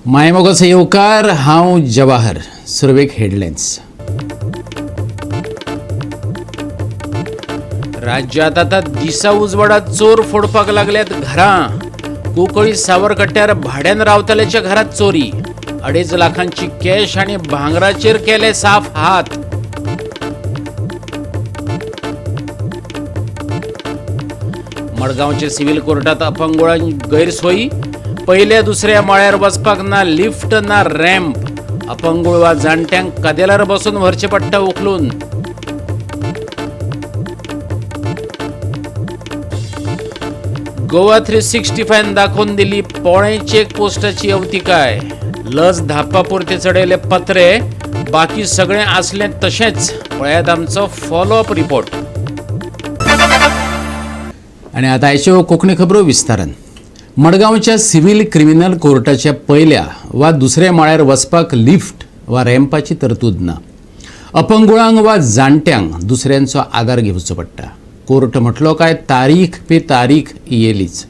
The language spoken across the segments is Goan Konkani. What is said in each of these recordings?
मायमोगाचो येवकार. हांव जवाहर. सुरवेक हेडलायन्स. राज्यात आता दिसा उजवाडात चोर फोडपाक लागल्यात घरां. कुंकळी सावरकट्ट्यार भाड्यान रावतल्याच्या घरात चोरी. 2.5 लाखांची कॅश आणि भांगराचेर केले साफ हात. मडगांवचे सिव्हिल कोर्टात अपंगुळां गैरसोयी. पहिल्या दुसऱ्या माळ्यार वचपाक ना लिफ्ट ना रॅम्प. अपंगूळ वा जाणट्यांक कदेलार बसून व्हरचें पडटा उखलून. गोवा 365 दाखोवन दिली पोळें चेक पोस्टाची अवतिकाय. लज धापा पुरते चडयले पत्रे, बाकी सगळें आसलें तशेंच. पळयात आमचो फॉलोअप रिपोर्ट. आणि आता आयच्यो कोंकणी खबरो विस्तारान. मडगांवच्या सिव्हिल क्रिमिनल कोर्टाच्या पयल्या वा दुसऱ्या माळ्यार वचपाक लिफ्ट वा रॅम्पाची तरतूद ना. अपंगुळांक वा जाणट्यांक दुसऱ्यांचो आदार घेवचो पडटा. कोर्ट म्हटलो काय तारीख पे तारीख येयलीच.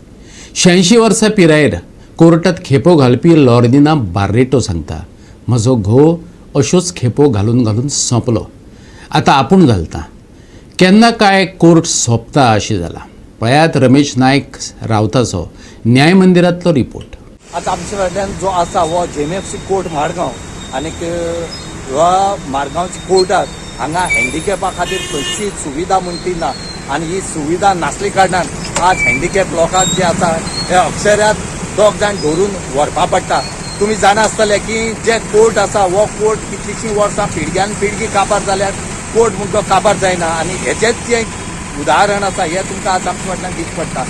86 वर्सां पिरायेर कोर्टात खेपो घालपी लॉर्दिना बार्रेटो सांगता, म्हजो घोव अश्योच खेपो घालून घालून सोंपलो, आतां आपूण घालता. केन्ना काय कोर्ट सोंपता अशें जालां. पळयात रमेश नायक रावताचो न्याय मंदिरांतलो रिपोर्ट. आतां आमच्या फाटल्यान जो आसा हो जेएमएफसी कोर्ट मारगांव. आनीक ह्या मारगांवच्या कोर्टात हांगा हँडिकॅपा खातीर खंयची सुविधा म्हण ती ना. आनी ही सुविधा नासली कारणान आज हँडिकॅप लोकांक जे आसा हे अक्षरात दोग जाण धरून व्हरपा पडटा. तुमी जाणा आसतले की जे कोर्ट आसा हो कोर्ट कितलीशीं वर्सां पिळग्यान पिळगी काबार जाल्यार कोर्ट म्हण तो काबार जायना. आनी हेजेच जें उदाहरण आसा हें तुमकां आज आमच्या फाटल्यान दिसची पडटा.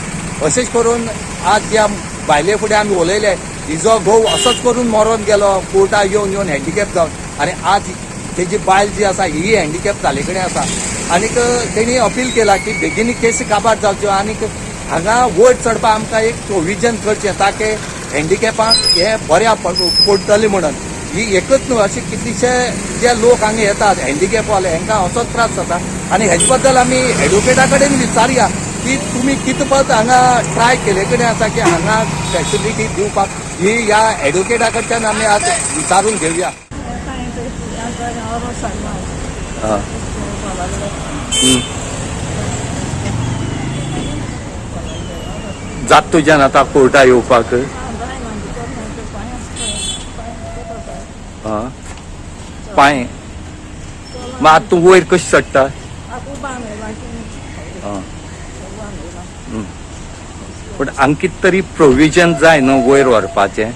अशेंच करून आज ज्या बायले फुडें आमी उलयले, हिजो घोव असोच करून मरोन गेलो कोर्टा येवन येवन हँडिकॅप जावन. आनी आज तेजी बायल जी आसा ही हँडिकॅप जाले कडेन आसा. आनीक तेणी अपील केला की बेगीन केसी काबार जावच्यो आनीक हांगा वयर चडपाक आमकां एक प्रोविजन करचें ताकी हँडिकॅपांक हें बऱ्या पडटलें म्हणून. ही एकच न्हू, अशे कितलेशे जे लोक हांगा येतात हँडिकॅपवाले, हांकां असोच त्रास जाता. आनी हेजे बद्दल आमी एडवोकेटा कडेन विचारया की तुमी कितपत हांगा ट्राय केले कडेन आसा की हांगा फॅसिलिटी दिवपाक. ही ह्या एडवोकेटा कडच्यान आमी आज विचारून घेवया. आं. जात तुज्यान आतां कोर्टा येवपाक? आं, पांय मागीर आतां तूं वयर कशें चडटा? आं. पूण हांगा कितें तरी प्रोविजन जाय न्हू वयर व्हरपाचें.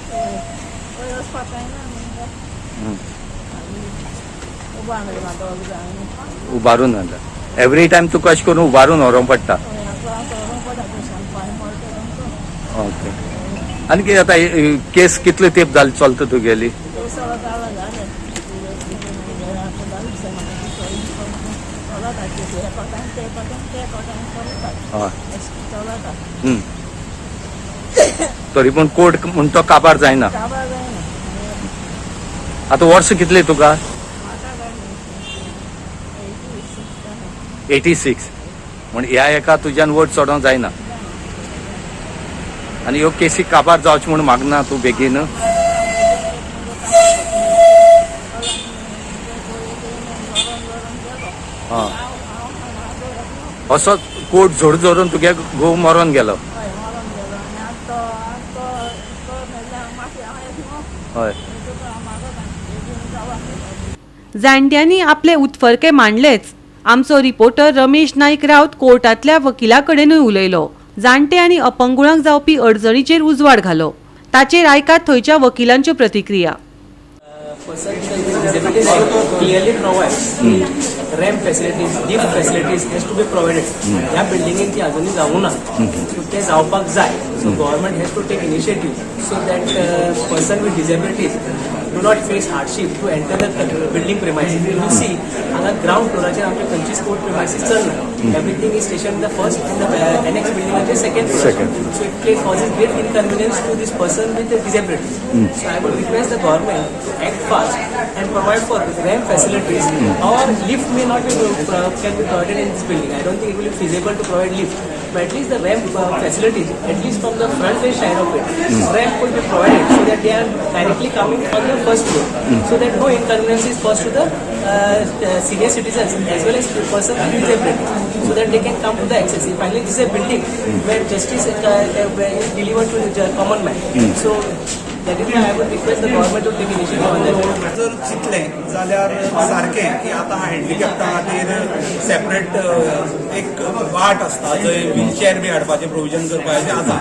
उबारून व्हरता एवरी टायम तुका अशें करून उबारून व्हरूंक पडटा. ओके, आनी कितें जाता? केस कितले तेंप जाले चलता तुगेली? हय. तरी पूण कोर्ट म्हण तो काबार जायना. आतां वर्स कितले तुका? 86. म्हण ह्या एका तुज्यान वयर चडोंक जायना. आनी ह्यो केसी काबार जावच्यो म्हूण मागना तूं बेगीन? आं, असोच कोर्ट झोड झोरून तुगे घोव मरोन गेलो. हय. जाणट्यांनी आपले उत्फर्के मांडलेच. आमचो रिपोर्टर रमेश नाईक राऊत कोर्टांतल्या वकिला कडेनूय उलयलो. जाणटे आनी अपंगुळांक जावपी अडचणीचेर उजवाड घालो. ताचेर आयकात थंयच्या वकिलांच्यो प्रतिक्रिया. Person with disabilities clearly provides ramp facilities, lift facilities has to be provided. ह्या बिल्डिंगेन ती अजुनूय जावूं ना, सो ते जावपाक जाय. So government has to take initiative so that person with disabilities do not face hardship to enter the building premises. You see, हांगा ग्रावंड फ्लोराचेर आमचे खंयचीच कोर्ट प्रिमायसीस चलना. Everything is station the first and the annex बिल्डिंगाचे second floor. So it causes great inconvenience to this person with disabilities. So I would request the government to act fast and provide for ramp facilities, or lift may not be can be provided in this building. I don't think it will be feasible to provide lift. But at least the ramp facilities, at least from the front face side of it, ramp could be provided so that they are directly coming on the first floor, so that no inconvenience is caused to the senior citizens as well as persons with disabilities, so that they can come to the access. Finally, this is a building where justice is delivered to the common man. So that is why I would request the government to take initiative on that. जर चिंतलें जाल्यार सारकें की आतां हँडिकॅप्टा खातीर सेपरेट एक वाट आसता जंय व्हीलचॅर बी हाडपाचें प्रोविजन करपाचें आसा,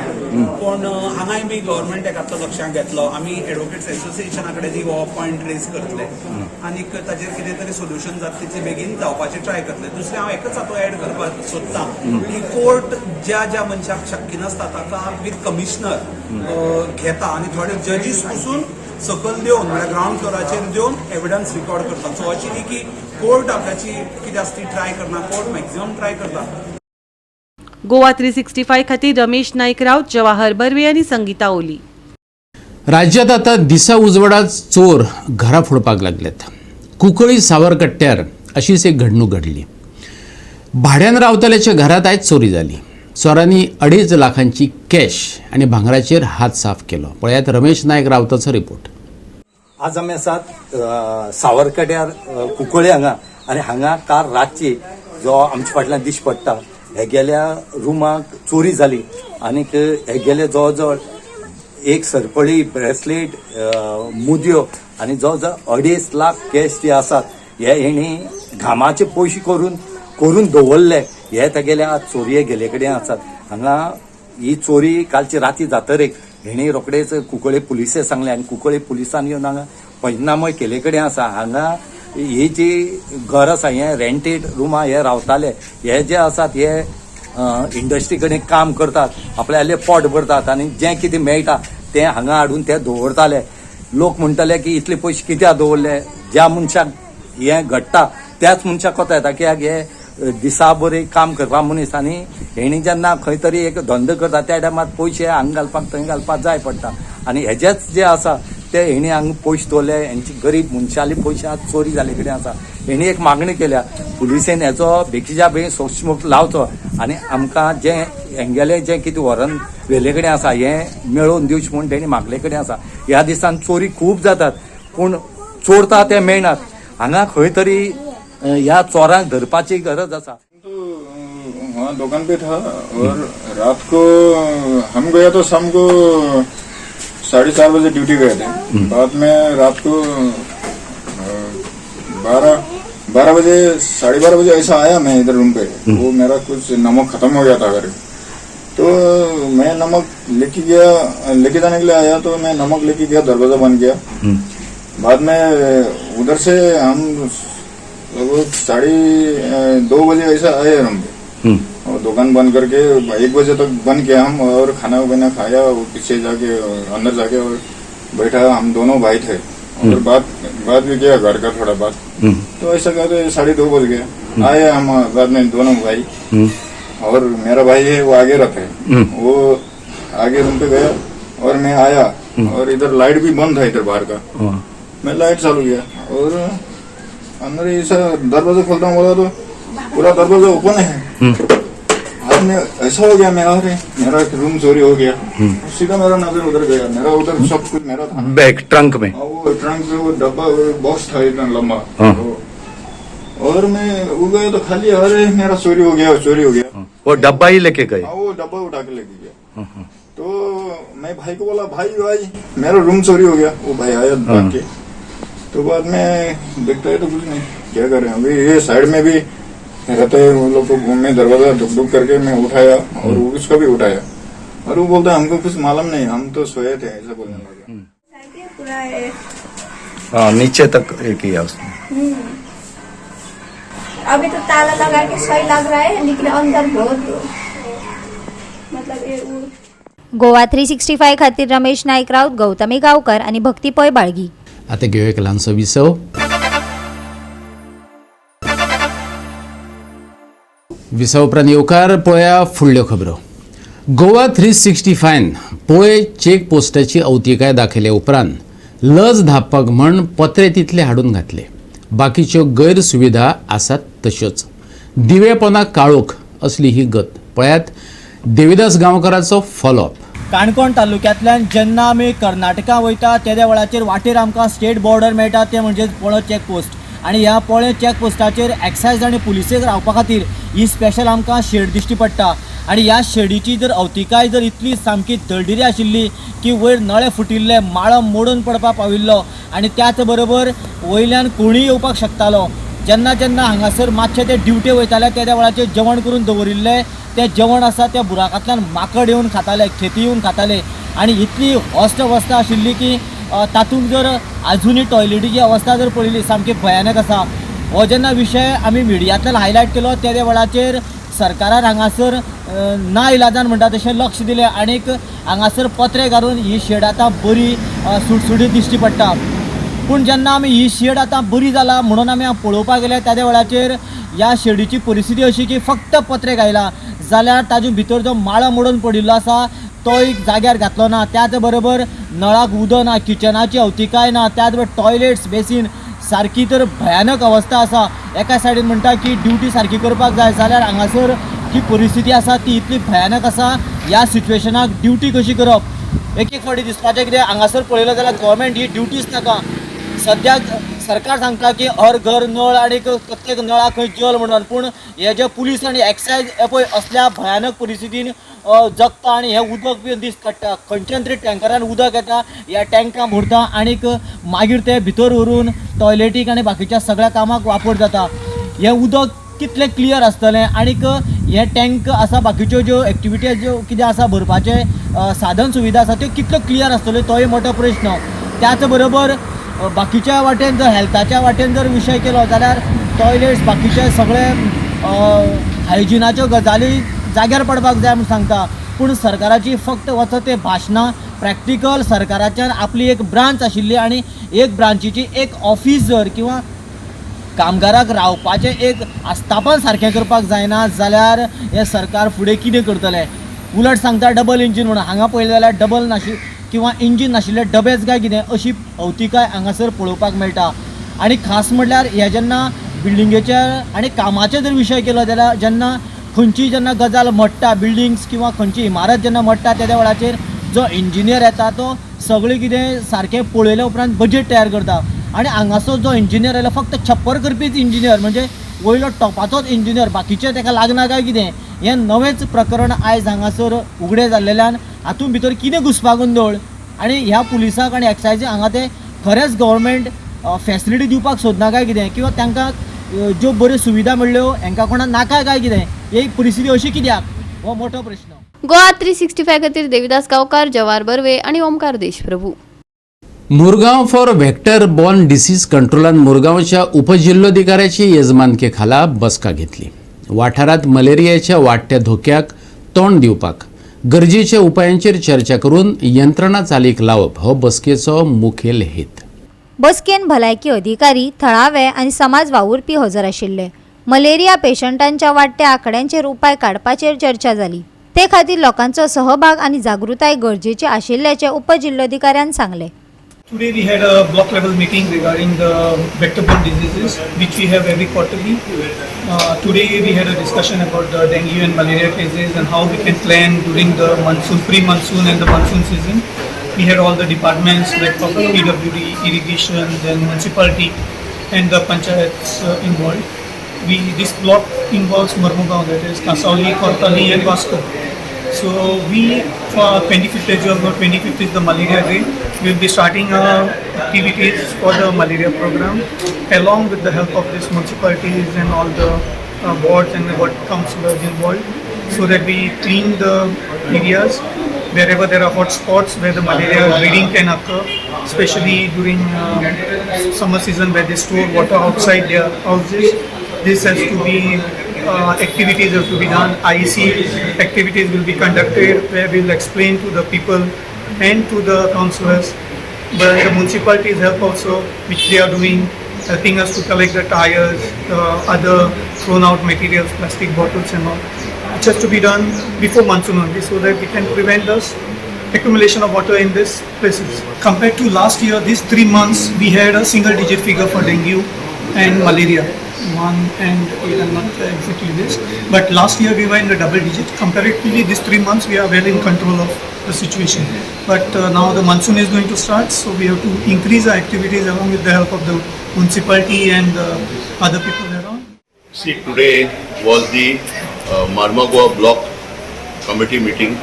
पूण हांगाय बी गव्हर्मेंट एकादो लक्षांत घेतलो. आमी एडवोकेट्स एसोसिएशना कडेन हो पॉयंट रेज करतले आनीक ताजेर कितें तरी सोल्युशन जाता तितले बेगीन जावपाचें ट्राय करतले. दुसरें, हांव एकच हातूंत एड करपाक सोदतां की कोर्ट ज्या ज्या मनशाक शक्य नासता ताका विथ कमिशनर घेता आनी थोडे जजीस पसून सकयल देवन, म्हळ्यार ग्रावंड फ्लोराचेर देवन एविडन्स रिकॉर्ड करता. सो अशें न्ही की कोर्ट आपल्याची कितें आसा ती ट्राय करना, कोर्ट मॅक्झिमम ट्राय करता. गोवा 365 खातीर रमेश नाईक राऊत, जवाहर बर्वे आनी संगीता ओली. राज्यात आता दिसा उजवाडात चोर घरां फोडपाक लागल्यात. कुंकळी सावरकट्ट्यार अशीच एक घडणूक घडली. भाड्यान रावतल्याच्या घरात आयज चोरी जाली. चोरांनी 2.5 लाखांची कॅश आनी भांगराचेर हात साफ केलो. पळयात रमेश नायक रावताचो रिपोर्ट. आज आमी आसात सावरकड्यार, कुंकळ्ळे हांगा आनी हांगा काल रातची जो आमच्या फाटल्यान दिश्टी पडटा हेगेल्या रुमाक चोरी जाली आनीक हेगेले जवळ जवळ एक सरपळी, ब्रेसलेट, मुदयो आनी जवळ जवळ 2.5 लाख कॅश जे आसात हे हेणी घामाचे पयशे करून करून दवरले, हे तेगेले आज चोरये गेले कडेन आसात. हांगा ही चोरी कालची राती जातरेक हेणी रोखडेच कुंकळे पुलिसे सांगले आनी कुंकळे पुलिसान येवन हांगा पंचनामोय केले कडेन आसा. हांगा ही जी घर आसा हे रेंटेड रुमां हे रावताले. हे जे आसात हे इंडस्ट्री कडेन काम करतात, आपल्याले पोट भरतात आनी जें कितें मेळटा तें हांगा हाडून ते दवरताले. लोक म्हणटाले की इतले पयशे कित्याक दवरले? ज्या मनशाक हें घडटा त्याच मनशाक कोता येता, कित्याक हे दिसा बरी काम करपा मनीस आनी हेणी जेन्ना खंय तरी एक धंदो करता त्या टायमार पयशे हांगा घालपाक थंय घालपाक जाय पडटा आनी हेजेच जे आसा ते हेणी हांगा पयशे दवरले. हेंची गरीब मनशाले पयशे आज चोरी जाल्ले कडेन आसा. हेणी एक मागणी केल्या, पुलिसेन हेचो बेगीच्या बेगीन सोक्षमोख लावचो आनी आमकां जें हेंगेलें जें कितें व्हरून व्हेले कडेन आसा हें मेळोवन दिवचें म्हूण तेणी मागले कडेन आसा. ह्या दिसान चोरी खूब जातात, पूण चोरता ते मेळनात. हांगा खंय तरी ह्या चोरांक धरपाची गरज आसा. तो वहाँ दुकान पे था और रात को हम गया तो शाम को 4:30 बजे ड्यूटी गए थे. बाद में रात को 12 12 बजे, 12:30 बजे ऐसा आया मैं इधर रूम पे. वो मेरा कुछ नमक खत्म हो गया था घर, तो मैं नमक लेके गया. लेके जाने के लिए आया तो मैं नमक लेके गया, दरवाजा बंद किया. बाद में उधर से हम लगभग 2:30 बजे ऐसा आए रूम पे और दुकान बंद करके 1 बजे तक बंद किया हम और खाना वाना खाया. वो पीछे जाके, अंदर जाके और बैठा. हम दोनों भाई थे और बात बात भी किया घर का थोड़ा बात. तो ऐसा करते 2:30 बज गए. आए हम बाद में दोनों भाई और मेरा भाई है, वो आगे रहते है, वो आगे रूम पे गया और मैं आया और इधर लाइट भी बंद था इधर बाहर का. मैं लाइट चालू किया और अंदर ऐसा दरवाजा खोलता हूँ बोला तो पूरा दरवाजा ओपन है. हाथ में ऐसा हो गया मैं, अरे मेरा रूम चोरी हो गया. सीधा मेरा नजर उधर गया. मेरा उधर सब कुछ मेरा था. बैग ट्रंक में? हाँ, वो ट्रंक में वो डब्बा, वो बॉक्स था इतना लंबा. वो। और मैं वो गया तो खाली, अरे मेरा चोरी हो गया, चोरी हो गया. वो डब्बा ही लेके गए? हाँ, वो डब्बा उठा के लेके गया. तो मैं भाई को बोला, भाई भाई, मेरा रूम चोरी हो गया. वो भाई आया भाग के. तो बाद में देखता है तो कुछ नहीं. क्या कर रहे हैं अभी? ये साइड में भी रहते हैं वो लोग को. मैं दरवाजा धुक धुक करके मैं उठाया और वो उसका भी उठाया और वो बोलता है, हमको कुछ मालूम नहीं, हम तो सोए थे, ऐसा बोलने लगा. पूरा है. हाँ, नीचे तक ये किया उसने. अभी तो ताला लगा के सही लग रहा है, लेकिन अंदर बहुत मतलब ये गोवा 365 खातीर रमेश नाईक राऊत, गौतमी गावकर आणि भक्ती पै, बाळगी. आता घेऊया एक ल्हानसो विसव. विसव उपरांत येवकार. पळया फुडल्यो खबरो. गोवा 365 पोळे चेक पोस्टाची अवतिकाय दाखयले उपरांत लज धापपाक म्हण पत्रे तितले हाडून घातले. बाकीच्यो गैरसुविधा आसात तश्योच. दिवेपना काळोख असली ही गत. पळयात. देविदास गांवकाराचो फॉलोअप. काणकोण तालुक्यांतल्यान जेन्ना आमी कर्नाटका वयता तेद्या वेळाचेर वाटेर आमकां स्टेट बॉर्डर मेळटा ते म्हणजे पोळो चॅकपोस्ट आनी ह्या पोळे चॅकपोस्टाचेर एक्सायज आनी पुलिसेक रावपा खातीर ही स्पेशल आमकां शेड दिश्टी पडटा आनी ह्या शेडीची जर अवतिकाय जर इतली सामकी दळडिरी आशिल्ली की वयर नळे फुटिल्ले, माळो मोडून पडपाक पाविल्लो आनी त्याच बरोबर वयल्यान कोणूय येवपाक शकतालो. जेन्ना जेन्ना हांगासर मातशे ते ड्युटे वयताले तेद्या वेळाचेर जेवण करून दवरिल्लें तें जेवण आसा त्या बुराकांतल्यान माकड येवन खाताले, खेती येवन खाताले आनी इतली हॉस्ट अवस्था आशिल्ली की तातूंत जर आजुनूय टॉयलेटीची अवस्था जर पळयली सामकी भयानक आसा. हो जेन्ना विशय आमी मिडियांतल्यान हायलायट केलो तेद्या वेळाचेर सरकारान हांगासर ना इलाजान म्हणटा तशें लक्ष दिलें आनीक हांगासर पत्रे घालून ही शेड आतां बरी सुटसुटीत दिश्टी पडटा. पूण जेन्ना आमी ही शेड आतां बरी जाला म्हणून आमी पळोवपाक गेले तेद्या वेळाचेर ह्या शेडीची परिस्थिती अशी की फक्त पत्रे घायला जाल्यार ताजे भितर जो माळो मोडून पडिल्लो आसा तो एक जाग्यार घातलो ना, त्याच बरोबर नळाक उदक ना, किचनाची अवतिकाय ना, त्याच बरोबर टॉयलेट्स बेसीन सारकी तर भयानक अवस्था आसा. एका सायडीन म्हणटा की ड्युटी सारकी करपाक जाय जाल्यार हांगासर जी परिस्थिती आसा ती इतली भयानक आसा. ह्या सिच्युएशनाक ड्युटी कशी करप एक एक फावटी दिसपाचें कितें हांगासर पळयलें जाल्यार गव्हर्मेंट ही ड्युटीच नाका. सद्याक सरकार सांगता की हर घर नळ आनी प्रत्येक नळाक खंय जल म्हणून, पूण हे जे पुलीस आनी एक्सायज हे पळय असल्या भयानक परिस्थितीन जगता आनी हें उदक पिवन दीस काडटा. खंयच्यान तरी टँकरान उदक येता, ह्या टँकां भरता आनीक मागीर ते भितर व्हरून टॉयलेटीक आनी बाकीच्या सगळ्या कामाक वापर जाता. हें उदक कितलें क्लियर आसतलें आनीक हें टँक आसा बाकीच्यो ज्यो एक्टिविटीज ज्यो कितें आसा भरपाचें साधन सुविधा आसा त्यो कितल्यो क्लियर आसतल्यो तोय मोठो प्रश्न. त्याच बरोबर बाकीच्या वाटेन जर हेल्थाच्या वाटेन जर विशय केलो जाल्यार टॉयलेट्स बाकीचे सगळे हायजिनाच्यो गजाली जाग्यार पडपाक जाय म्हूण सांगता, पूण सरकाराची फक्त वचत ते भाशणां प्रॅक्टिकल सरकाराच्यान आपली एक ब्रांच आशिल्ली आनी एक ब्रांचीची एक ऑफीस जर किंवा कामगाराक रावपाचें एक आस्थापन सारकें करपाक जायना जाल्यार हें सरकार फुडें कितें करतलें. उलट सांगता डबल इंजीन म्हणून, हांगा पळयलें जाल्यार डबल नाशिल्लें किंवा इंजीन नाशिल्ले डबेच काय कितें अशी अवतिकाय हांगासर पळोवपाक मेळटा. आनी खास म्हटल्यार हे जेन्ना बिल्डिंगेच्या आनी कामाचे जर विशय केलो जाल्यार जेन्ना खंयची जेन्ना गजाल मोडटा बिल्डिंग्स किंवा खंयची इमारत जेन्ना मोडटा तेद्या वेळाचेर जो इंजिनियर येता तो सगळें कितें सारकें पळयल्या उपरांत बजेट तयार करता आनी हांगासर जो इंजिनियर आयलो फक्त छप्पर करपीच इंजिनियर म्हणजे वयलो टॉपाचोच इंजिनियर बाकीचे ताका लागना काय कितें हें नवेंच प्रकरण आयज हांगासर उगडें जाल्लेल्यान हातूंत भितर कितें घुस्पागोंदळ आनी ह्या पुलिसांक आनी एक्सायजीक हांगा ते खरेंच गव्हर्मेंट फॅसिलिटी दिवपाक सोदना काय कितें किंवा तांकां ज्यो बऱ्यो सुविधा मेळ्ळ्यो हांकां कोणाक नाका काय कितें ही परिस्थिती अशी कित्याक हो मोठो प्रश्न. गोवा 365 खातीर देविदास गांवकार, जवाहर बर्वे आनी Omkar Deshprabhu. Murgaon for vector borne disease कंट्रोलान मुरगांवच्या उपजिल्होधिकाऱ्याची येजमानके खाला बसका घेतली. वाठारांत मलेरियाच्या वाडट्या धोक्याक तोंड दिवपाक गरजेच्या उपायांचेर चर्चा करून यंत्रणा चालीक लावप हो बसकेचो मुखेल हेत. बसकेन भलायकी अधिकारी, थळावे आनी समाज वावुरपी हजर आशिल्ले. मलेरिया पेशंटांच्या वाडट्या आंकड्यांचेर उपाय काडपाचेर चर्चा जाली. ते खातीर लोकांचो सहभाग आनी जागृताय गरजेची आशिल्ल्याचें उपजिल्होधिकाऱ्यान सांगलें. Today we had a block level meeting regarding the vector-borne diseases, which we have every quarterly. Today we had a discussion about the dengue and malaria cases and how we can plan during the monsoon, pre-monsoon and the monsoon season. We had all the departments like PWD, irrigation, then municipality and the panchayats involved. This block involves Marmugao, that is Cansaulim, Cortalim and Vasco. So we, for 25th, as you all know, 25th is the malaria day. We will be starting our activities for the malaria program along with the help of these municipalities and all the wards and the ward councillors involved, so that we clean the areas wherever there are hot spots where the malaria breeding can occur, especially during summer season where they store water outside their houses. This has to be activities have to be done. IEC activities will be conducted where we will explain to the people and to the councillors. But the municipalities help also, which they are doing, helping us to collect the tires, the other thrown out materials, plastic bottles and all. It has to be done before monsoon only, so that we can prevent this accumulation of water in these places. Compared to last year, these 3 months we had a single digit figure for dengue and malaria. 1 and 8, I'm not exactly this. But last year we were in the double digit. Comparatively, these 3 months we are well in control of the situation. But now the monsoon is going to start, so we have to increase our activities along with the help of the municipality and other people around. See, today was the Marmagoa Block Committee meeting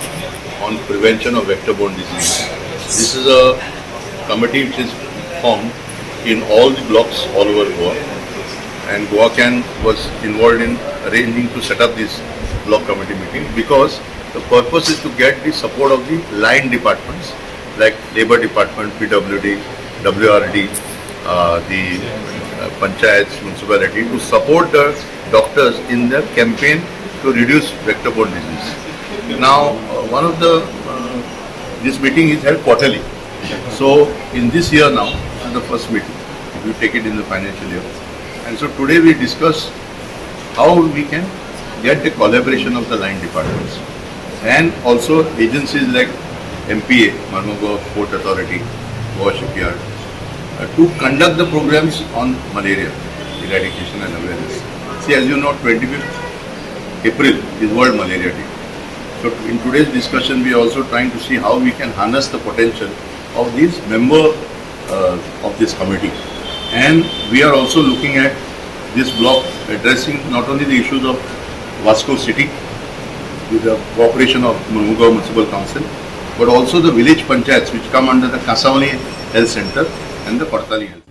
on prevention of vector-borne disease. This is a committee which is formed in all the blocks all over Goa, and GoaCan was involved in arranging to set up this block committee meeting because the purpose is to get the support of the line departments like Labour Department, PWD, WRD, the panchayats, municipality to support the doctors in their campaign to reduce vector-borne disease. Now, one of the this meeting is held quarterly. So, in this year now, this is the first meeting, if you take it in the financial year. And so today we discuss how we can get the collaboration of the line departments and also agencies like MPA, Marmagoa Port Authority, Goa Shipyard, to conduct the programs on malaria eradication and awareness. See, as you know, 25th April is World Malaria Day. So in today's discussion, we are also trying to see how we can harness the potential of these member of this committee. And we are also looking at this block addressing not only the issues of Vasco city with the cooperation of Mormugao Municipal Council, but also the village panchayats which come under the Cansaulim Health Center and the Cortalim Health.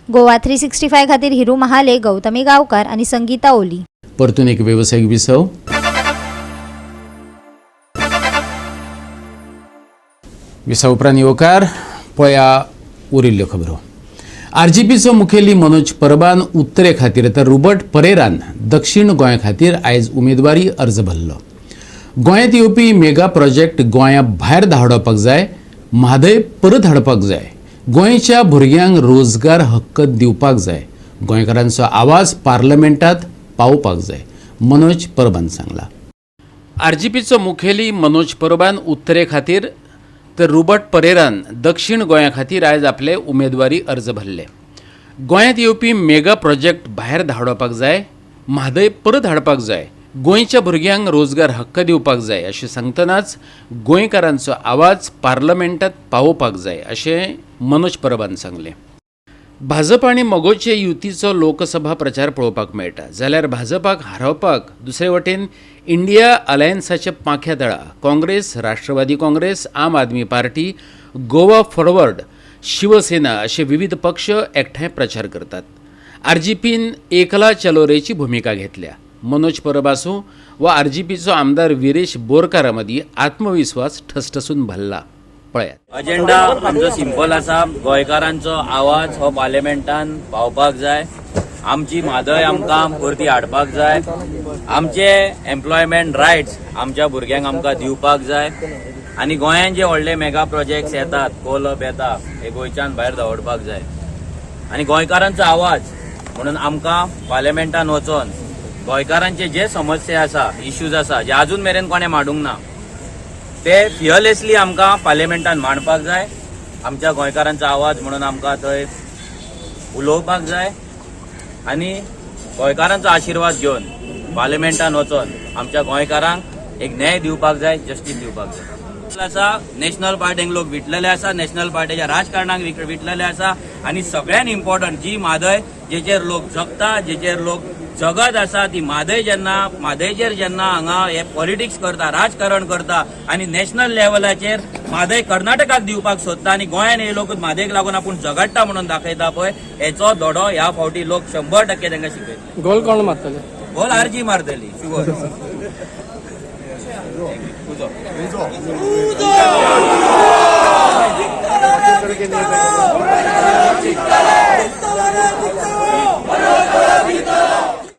Goa 365 खातीर हिरू महाले, गौतमी गांवकार आनी संगीता ओली. परतून एक वेवसायीक विसव. विसव उपरांत येवकार. पळया उरिल्ल्यो खबरो. आरजीपीचो मुखेली मनोज परबान उत्तरे खातीर तर रुबर्ट परेरान दक्षिण गोंया खातीर आयज उमेदवारी अर्ज भरलो. गोंयांत येवपी मेगा प्रोजेक्ट गोंया भायर धांवडावपाक जाय, म्हादय परत हाडपाक जाय, गोंयच्या भुरग्यांक रोजगार हक्क दिवपाक जाय, गोंयकारांचो आवाज पार्लमेंटात पावोवपाक जाय, मनोज परबान सांगला. आरजीपीचो मुखेली मनोज परबान उत्तरे खातीर तर रुबर्ट परेरान दक्षिण गोंया खातीर आयज आपले उमेदवारी अर्ज भरले. गोंयांत येवपी मेगा प्रोजेक्ट भायर धांवडावपाक जाय, म्हादय परत हाडपाक जाय, गोंयच्या भुरग्यांक रोजगार हक्क दिवपाक जाय अशें सांगतनाच गोंयकारांचो आवाज पार्लमेंटात पावोवपाक जाय अशें मनोज परबान सांगलें. भाजप आनी मगोचे युतीचो लोकसभा प्रचार पळोवपाक मेळटा जाल्यार भाजपाक हारोवपाक दुसरे वटेन India अलायन्साच्या पांख्या दळा Congress, Rashtrawadi Congress, Aam Aadmi Party, Goa Forward, Shiv Sena असे विविध पक्ष एकठांय प्रचार करतात. आरजीपीन एकला चलोरेची भुमिका घेतल्या. मनोज परब आसूं वा आरजीपीचो आमदार विरेश बोरकारा मदीं आत्मविस्वास ठसठसून भरला. पळयात. अजेंडा आमचो सिंपल आसा. गोंयकारांचो आवाज हो पार्लमेंटान पावपाक जाय. आमची म्हादय आमकां परती हाडपाक जाय. आमचे एम्प्लॉयमेंट रायट्स आमच्या भुरग्यांक आमकां दिवपाक जाय. आनी गोंयांत जे व्हडले मेगा प्रोजेक्ट्स येतात, कोलप येता, हे गोंयच्यान भायर दवरपाक जाय. आनी गोंयकारांचो आवाज म्हणून आमकां पार्लमेंटान वचोन गोंयकारांचे जे समस्या आसा, इश्यूज आसा, जे अजून मेरेन कोणें मांडूंक ना, ते फियरलेसली आमकां पार्लमेंटान मांडपाक जाय. आमच्या गोंयकारांचो आवाज म्हणून आमकां थंय उलोवपाक जाय. आनी गोंयकारांचो आशिर्वाद घेवन पार्लमेंटान वचोन आमच्या गोंयकारांक एक न्याय दिवपाक जाय, जस्टीस दिवपाक जाय. आसा नॅशनल पार्टीक लोक विटलेले आसा, नॅशनल पार्टीच्या राजकारणाक विटलेले आसा. आनी सगळ्यान इम्पॉर्टंट जी म्हादय जेचेर लोक जगता, जेचेर लोक जगत आसा, ती म्हादय जेन्ना म्हादयचेर जेन्ना हांगा हे पॉलिटिक्स करता, राजकारण करता आनी नॅशनल लेवलाचेर म्हादय कर्नाटकाक दिवपाक सोदता आनी गोंयान हे लोक म्हादयक लागून आपूण झगडटा म्हणून दाखयता पळय, हेचो धडो ह्या फावटी लोक 100% तांकां शिकयतले. गोल कोण मारतले? गोल आरजी मारतली शुवर.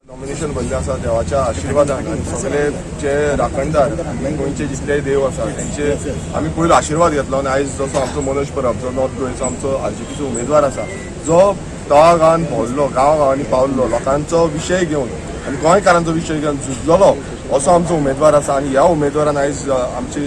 नॉमिनेशन भरलें आसा देवाच्या आशिर्वादान आनी सगळे जे राखणदार आनी गोंयचे जितले देव आसा तेंचे आमी पयलो आशिर्वाद घेतलो. आनी आयज जसो आमचो मनोज परब जो नॉर्थ गोंयचो आमचो आरजीपीचो उमेदवार आसा, जो गांवा गांवान भोंवलो, गांवा गांवांनी पावल्लो, लोकांचो विशय घेवन आनी गोंयकारांचो विशय घेवन झुजलेलो. असो आमचो उमेदवार आसा आनी ह्या उमेदवारान आयज आमची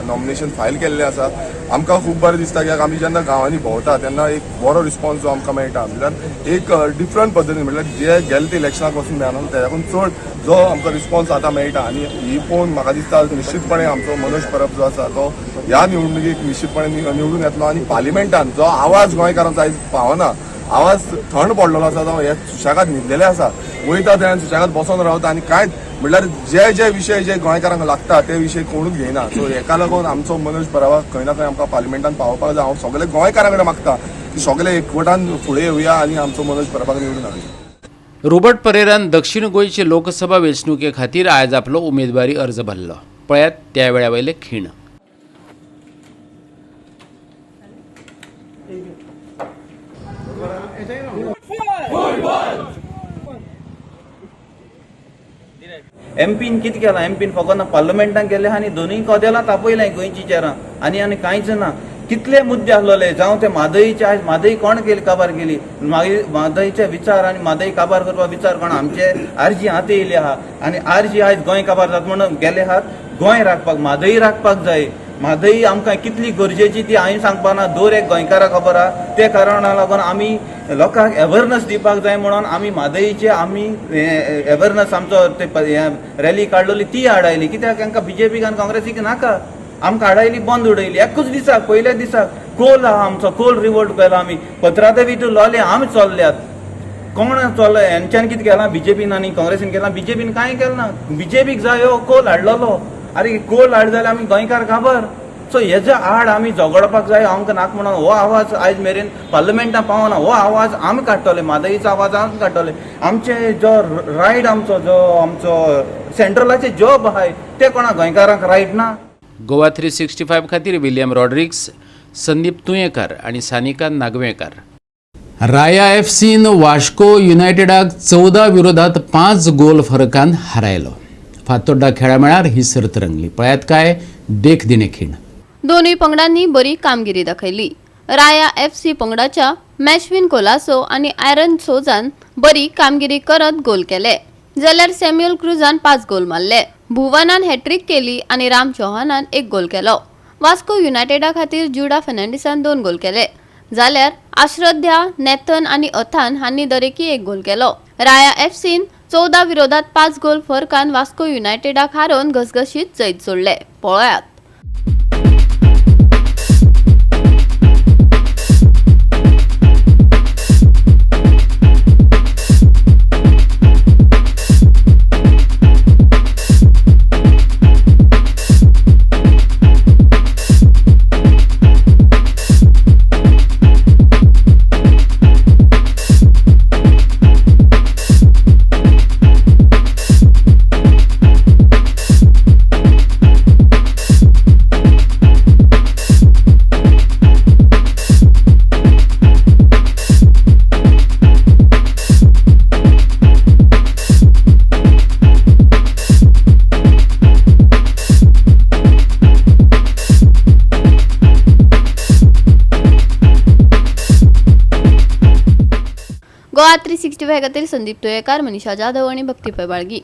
नॉमिनेशन फायल केल्लें आसा. आमकां खूब बरें दिसता कित्याक आमी जेन्ना गांवांनी भोंवता तेन्ना एक बरो रिस्पॉन्स जो आमकां मेळटा, म्हणल्यार एक डिफरंट पद्दतीन, म्हणल्यार जे गेले ते इलेक्शनाक वचून मेळना तेच्याकून चड जो आमकां रिस्पॉन्स आतां मेळटा. आनी ही पळोवन म्हाका दिसता निश्चितपणे आमचो मनोज परब जो आसा तो ह्या निवडणुकीक निश्चितपणे निवडून येतलो आनी पार्लिमेंटान जो आवाज गोंयकारांचो आयज पावना, आवाज थंड पडलेलो आसा, तो हे सुशेगाद न्हिदलेले आसा, वयता थंय सुशेगाद बसोन रावता आनी कांयच म्हणल्यार जे जे विशय जे गोंयकारांक लागता ते विशय कोणूच घेयना. सो हेका लागून आमचो मनोज परबाक खंय ना खंय आमकां पार्लिमेंटान पावोवपाक जाय. हांव सगळे गोंयकारां कडेन मागता की सगळे एकवटान फुडें येवया आनी आमचो मनोज परबाक निवडून हाडुया. रॉबर्ट परेरान दक्षिण गोंयचे लोकसभा वेंचणुके खातीर आयज आपलो उमेदवारी अर्ज भरलो. पळयात त्या वेळा वयले खीण. एमपीन कितें केलां? एमपीन फकत पार्लमेंटान गेले आनी दोनूय कदेलां तापयलें गोंयची चेरां आनी आनी कांयच ना. कितले मुद्दे आसलेले, जावं ते म्हादयचे, आयज म्हादय कोण केली काबार केली, मागीर म्हादयचे विचार आनी म्हादय काबार करपाक विचार कोण, आमचे आरजी हात येयले आहा आनी आरजी आयज गोंय काबार जाता म्हणून गेले आहात. गोंय राखपाक म्हादय राखपाक जाय. म्हादय आमकां कितली गरजेची ती हांवें सांगपाक ना, दर एक गोंयकाराक खबर आहा. ते कारणाक लागून आमी लोकांक एवेरनस दिवपाक जाय म्हणून आमी म्हादयचे आमी एवेरनस आमचो ते रॅली काडलेली ती आडायली. कित्याक तांकां बीजेपीक आनी काँग्रेसीक नाका, आमकां आडायली, बंद उडयली. एकूच दिसाक, पयल्या दिसाक कोल आहा आमचो, कोल रिवोल्ट केला आमी, पत्रादेवी टू लोले आमी चल्ल्यात. कोण चल्लो हेंच्यान कितें केलां? बीजेपीन आनी काँग्रेसीन केलां. बीजेपीन कांय केलें ना. बीजेपीक जाय हो कोल हाडलेलो. आरे कोल हाड जाल्यार आमी गोंयकार काबर. सो हेज्या आड आमी झगडपाक जाय. आमकां नाका म्हणून हो आवाज आयज मेरेन पार्लमेंटान पावना. हो आवाज आमी काडटले, म्हादयचो आवाज आमी काडटले. आमचे जो रायट आमचो जो आमचो सेंट्रलाचे जॉब आहाय ते कोणा गोंयकारांक रायट ना. गोवा 365 खातीर विलियम रॉड्रिग्स, संदीप तुयेंकार आनी सानिका नागवेंकार. राया एफसीन वास्को युनायटेडाक 14 विरोधात 5 गोल फरकान हारायलो. फातोड्डा खेळामेळार ही सर्त रंगली. पळयात काय देखदिणे खीण. दोनूय पंगडांनी बरी कामगिरी दाखयली. राया एफसी पंगडाच्या मॅशविन कोलासो आनी आयरन सोजान बरी कामगिरी करत गोल केले, जाल्यार सॅम्युअल क्रुजान 5 गोल मारले. भुवनान हॅट्रीक केली आनी राम चौहानान 1 गोल केलो. वास्को युनायटेडा खातीर जुडा फर्नांडीसान 2 गोल केले, जाल्यार आश्रध्या, नेथन आनी अथान हांणी दरेकी 1 गोल केलो. राया एफसीन 14 विरोधात 5 गोल फरकान वास्को युनायटेडाक हारोवन घसघशीत जैत जोडले. पळयात. गोवा 365 खातीर संदीप तुयेकार, मनीषा जाधव आणि भक्ती पैबाळगी.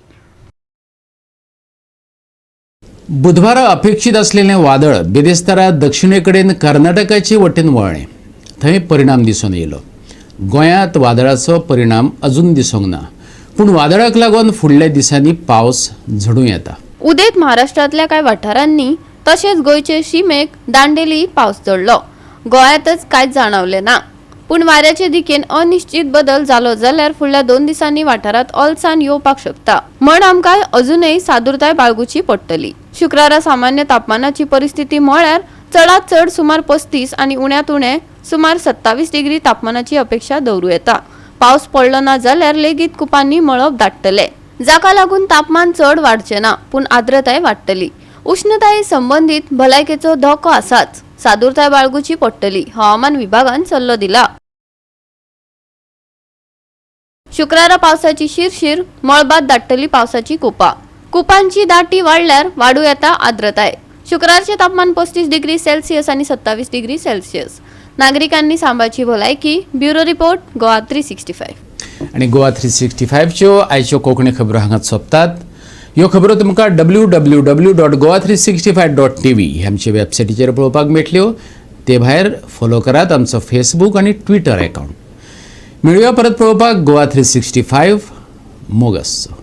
बुधवारा अपेक्षित असलेले वादळ बिरेस्तारा दक्षिणेकडेन कर्नाटकाचे वटेन वळ्ळें. थंय परिणाम दिसून येयलो. गोंयांत वादळाचो परिणाम अजून दिसूंक ना, पूण वादळाक लागून फुडल्या दिसांनी पावस झडूं येता. उदेंत महाराष्ट्रांतल्या कांय वाठारांनी तशेंच गोंयचे शिमेक दांडेली पावस चडलो. गोंयांतच कांयच जाणवलें ना, पूण वाऱ्याचे दिकेन अनिश्चित बदल जालो जाल्यार फुडल्या 2 दिसांनी वाठारांत ओलसाण येवपाक शकता म्हण आमकां अजूनय सादुरताय बाळगुची पडटली. शुक्रारा सामान्य तापमानाची परिस्थिती म्हळ्यार चडांत चड सुमार 35 आनी उण्यांत उणें सुमार 27 डिग्री तापमानाची अपेक्षा दवरूं येता. पावस पडलो ना जाल्यार लेगीत कुपांनी मळब दाटतले, जाका लागून तापमान चड वाडचें ना, पूण आर्द्रताय वाडटली. उष्णताये संबंदीत भलायकेचो धोको आसाच, सादुरताय बाळगुची पडटली, हवामान विभागान सल्लो दिला. शुक्रारा पावसाची शिरशीर, मळबात दाटतली पावसाची कुपां. कुपांची दाटी वाडल्यार वाडूं येता आर्द्रताय. शुक्रारचें तापमान 35 डिग्री सेल्सियस आनी 27 डिग्री सेल्सियस. नागरिकांनी सांबाळची भलायकी. Bureau report, Goa 365. आनी गोवा 365च्यो आयच्यो कोंकणी खबरो हांगाच सोंपतात. ह्यो खबरो तुमकां www.goa365.tv ह्या आमच्या वेबसायटीचेर पळोवपाक मेळटल्यो. ते भायर फॉलो करात आमचो फेसबूक आनी ट्विटर अकावंट. मेळुया परत पळोवपाक गोवा 365. मोग आसचो.